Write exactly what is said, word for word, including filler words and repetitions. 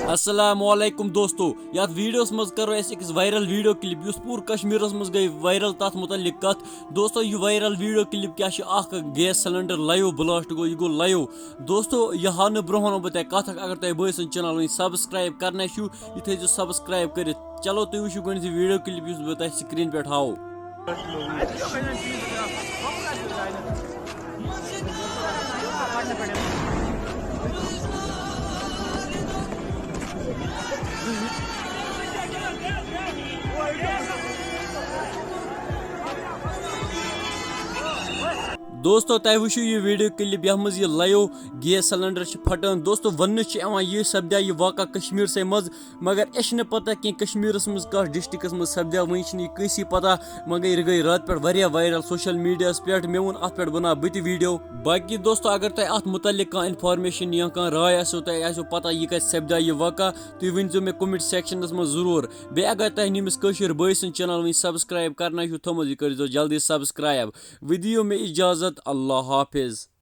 السلام علیکم دوستو، یتھ ویڈیوس منٛز کرو أسۍ أکِس وائرل ویڈیو کلپ یُس پوٗرٕ کشمیرس منٛز گٔے وائرل۔ تتھ متعلق کتھ دوستو، یہِ وائرل ویڈیو کلپ کیٛاہ چھِ؟ اکھ گیس سلنڈر لایو بلاسٹ گوٚو، یہِ گوٚو لایو۔ دوستو، یہِ ہاونہٕ برونٛہہ ونو بہٕ تۄہہِ کتھ اکھ، اگر تۄہہِ بٲے سٕنٛز چینل وٕنہِ سبسکرائب کرنَے چھُو، یہِ تھٲیزیو سبسکرائب کٔرِتھ۔ چلو، تُہۍ وٕچھِو گۄڈٕنیتھ یہِ ویڈیو کلپ یُس بہٕ تۄہہِ سکرین پٮ۪ٹھ ہاوو۔ دوستو، تۄہہِ وٕچھِو یہِ ویڈیو کلپ، یتھ منٛز یہِ لایو گیس سلنڈر چھِ پھٹان۔ دوستو، وننہٕ چھِ یِوان، یہِ سپدیو یہِ واقعہ کشمیرسٕے منٛز، مگر اَسہِ چھِنہٕ پتہ کینٛہہ کشمیرس منٛز کتھ ڈسٹرکٹس منٛز سپدیو۔ وۄنۍ چھِنہٕ یہِ کٲنٛسی پتہ، مگر یہِ گٔے راتہٕ پٮ۪ٹھ واریاہ وائرل سوشل میڈیاہس پٮ۪ٹھ۔ مےٚ ووٚن، اتھ پٮ۪ٹھ بناو بہٕ تہِ ویڈیو۔ باقی دوستو، اگر تۄہہِ اتھ متعلق کانٛہہ انفارمیشن یا کانٛہہ راے آسیو، تۄہہِ آسیو پتہ یہِ کتہِ سپدیو یہِ واقعہ، تُہۍ ؤنۍزیو مےٚ کمنٹ سیکشنس منٛز ضروٗر۔ بیٚیہِ اگر تۄہہِ نٔمِس کٲشِر بٲے سٕنٛز چینل وٕنہِ سبسکرائب کرنَے چھُو تھٲومٕژ، یہِ کٔرۍزیو جلدی سبسکرائب۔ وۄنۍ دِیِو مےٚ اجازت، اللہ حافظ۔